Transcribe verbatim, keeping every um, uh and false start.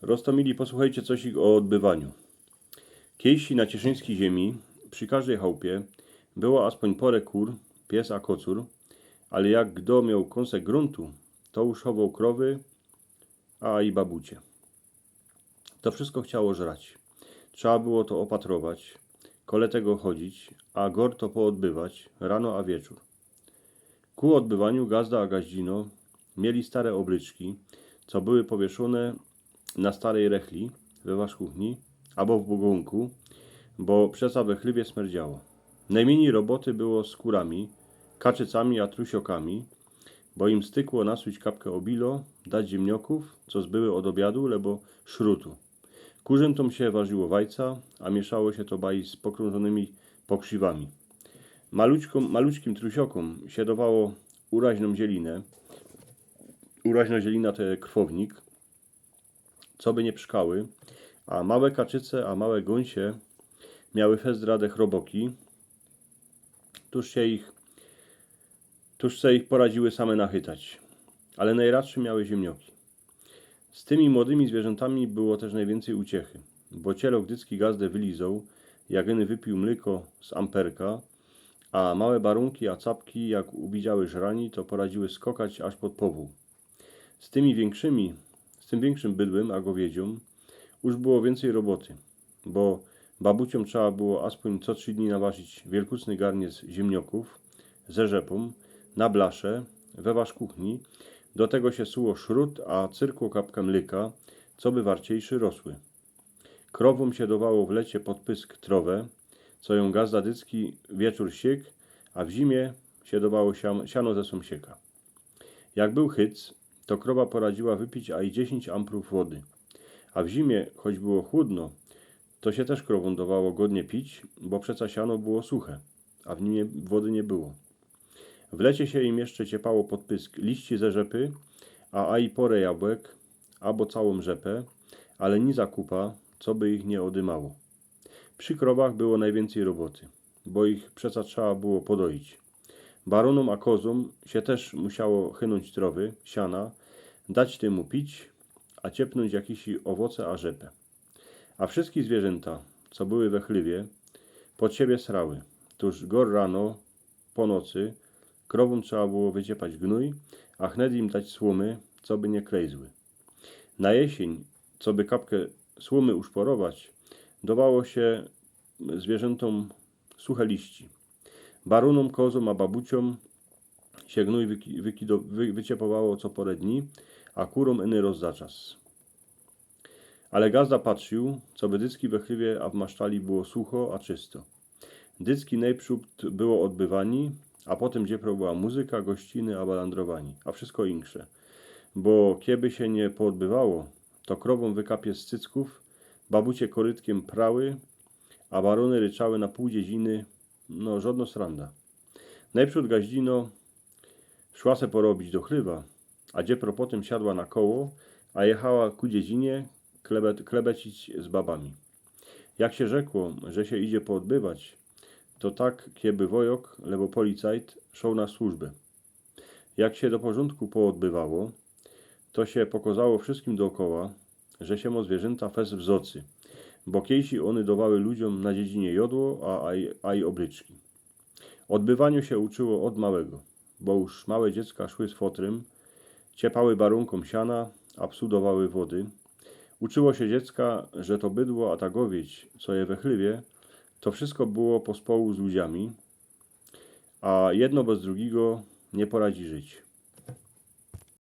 Roztōmili, posłuchejcie coś o ôdbywaniu. Kejsi na cieszyńskij ziymie, przi kożdyj chałpie, było aspōń pŏrã kōr, pies a kocōr, ale jak kto mioł kōnsek grōntu, to uż chowoł krowy, a i babucie. To wszysko chciało żrać. Trzeba było to ôpatrować, kole tego chodzić, a gŏr to poôdbywać rano a wieczōr. Ku ôdbywaniu gazda a gaździno mieli stare ôblyczki, co były powieszōne na starej rechli we waszkuchni abo w bogōnku, bo przeca we chlywie smyrdziało. Nojmynij roboty było z kōrami, kaczycami a trusiokami, bo im stykło nasuć kapkã ôbilo, dać ziymniokōw, co zbyły ôd ôbiadu, lebo szrutu. Kōrzyntōm sie warziło wajca, a miyszało sie to baj z pokrōnżōnymi pokrziwami. Maluczkōm, maluczkim trusiokōm sie dŏwało uraźnōm zielinã. Uraźnŏ zielina to je krwownik, coby niy pszkały, a małe kaczyce a małe gōnsie miały fest radech roboki, tuż sie ich, tuż se ich poradziły same nachytać. Ale nojradsze miały ziymnioki. Z tymi młodymi zwierzōntami było tyż nojwiyncyj uciechy, bo cielŏk dycki gazde wylizoł, jak ôny wypiōł mlyko z amperka, a małe barōnki a capki, jak uwidziały żrani, to poradziły skokać aż pod powōł. Z tymi wiynkszymi, z tym wiynkszym bydłym a gowiedziōm uż było wiyncyj roboty, bo babuciōm trzeba było aspōń co trzi dni naważyć wielkuczny garniec ziymniokōw ze rzepōm na blasze we waszkuchni. Do tego sie suło szrut, a cyrkło kapka mlyka, coby warciejsze rosły. Krowōm sie dŏwało w lecie pod pysk trowã, co jōm gazda dycki wieczōr syk, a w zimie sie dŏwało sian-, siano ze sōmsieka. Jak bōł chyc, to krowa poradziła wypić aj dziesiyńć amprōw wody. A w zimie, choć było chłodno, to sie tyż krowōm dŏwało godnie pić, bo przeca siano było suche, a w nim niy, wody niy było. W lecie sie im jeszcze ciepało pod pysk liści ze rzepy, a aj porã jabłek, abo całōm rzepã, ale niy za kupa, coby ich niy ôdymało. Przi krowach było nojwiyncyj roboty, bo ich przeca trzeba było podoić. Barōnōm a kozōm sie tyż musiało chynōńć trowy, siana, dać tymu pić, a ciepnōńć jakiś ôwoce a rzepã. A wszyjske zwierzynta, co były we chlywie, pod siebie srały. Tuż gŏr rano, po nocy, krowōm trzeba było wyciepać gnōj, a chnet im dać słōmy, coby niy klejzły. Na jesiyń, coby kapkã słōmy uszporować, dŏwało sie zwierzyntom suche liści. Barōnōm, kozōm a babuciōm sie gnōj wyki-, wykido-, wy-, wyciepowało co porã dni, a kōrōm iny roz za czas. Ale gazda patrziōł, coby dycki we chlywie a w masztali było sucho a czysto. Dycki nojprzōd było ôdbywaniy, a potym dziepro była muzyka, gościny a balandrowaniy, a wszysko inksze. Bo keby sie niy poôdbywało, to krowōm wykapie z cyckōw, babucie korytkym prały, a barōny ryczały na pōł dziedziny, no, żŏdno sranda. Nojprzōd gaździno szła se porobić do chlywa, a dziepro potym siadła na koło, a jechała ku dziedzinie klebe-, klebecić z babami. Jak sie rzekło, że sie idzie poôdbywać, to tak keby wojŏk, lebo policajt szoł na służbã. Jak sie do porzōndku poôdbywało, to sie pokŏzało wszyskim dookoła, że sie mŏ zwierzynta fest w zŏcy, bo kejsi ône dŏwały ludziōm na dziedzinie jŏdło, a aj, aj ôblyczki. Ôdbywaniu sie uczyło ôd małego, bo już małe dziecka szły z fotrym, ciepały barōnkōm siana, a psu dŏwały wody. Uczyło sie dziecka, że to bydło, a ta gowiedź, co je we chlywie, to wszysko było pospołu z ludziami, a jedno bez drugigo niy poradzi żyć.